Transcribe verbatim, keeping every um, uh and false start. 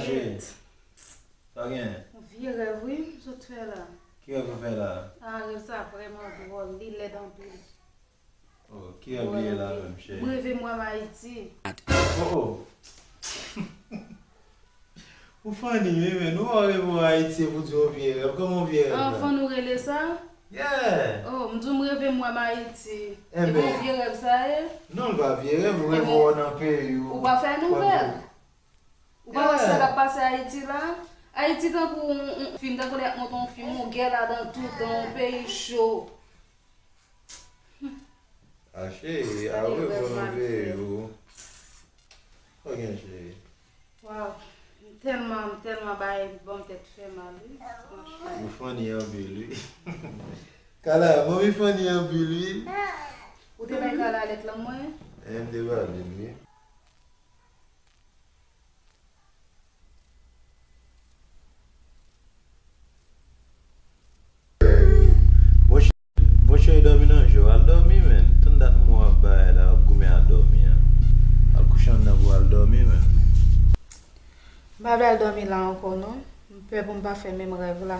Kèt. Sa w gen? Yon vye rèv, wi, m sot fè la. Ki rèv ou fè la? Ah, rèv sa vrèman dwòl, li lèd anpil. Oh, ki rèv li ye la menm, cheri? M reve m wè m Ayiti. Oh, oh. Ou funny, wi, men nou pa reve w Ayiti pou di yon vye rèv. Kòman yon vye rèv la? Anfan nou rele sa? Yeah. Oh, m di w m reve m wè m Ayiti. E bon vye rèv sa ye? Non, l pa vye rèv, ou reve w nan peyi w. Ou pa fè nouvèl? Ou pa wè sa k ap pase Ayiti la? Ayiti tankou yon, yon fim, tankou lè y ap montre yon fim, yon gè ladan toutan, yon peyi cho. A cheri, a revwa nan peyi w. Sa w gen, cheri? Waw, m tèlman, m tèlman bay, bon, tèt fè mal, wi, franchman. Ou funny anpil, wi. Kala, manmi funny anpil, wi. Ou te bay Kala lèt lan mwen? E, m te ba li l, wi. Bon, cheri, dòmi nan je w. Al dòmi, menn. Tann dat mwen ap bay la, ap goumen a dòmi an. Al kouche anndan pou al dòmi, menn. M pa vle al dòmi la ankò, non. M pè pou m pa fè menm rèv la.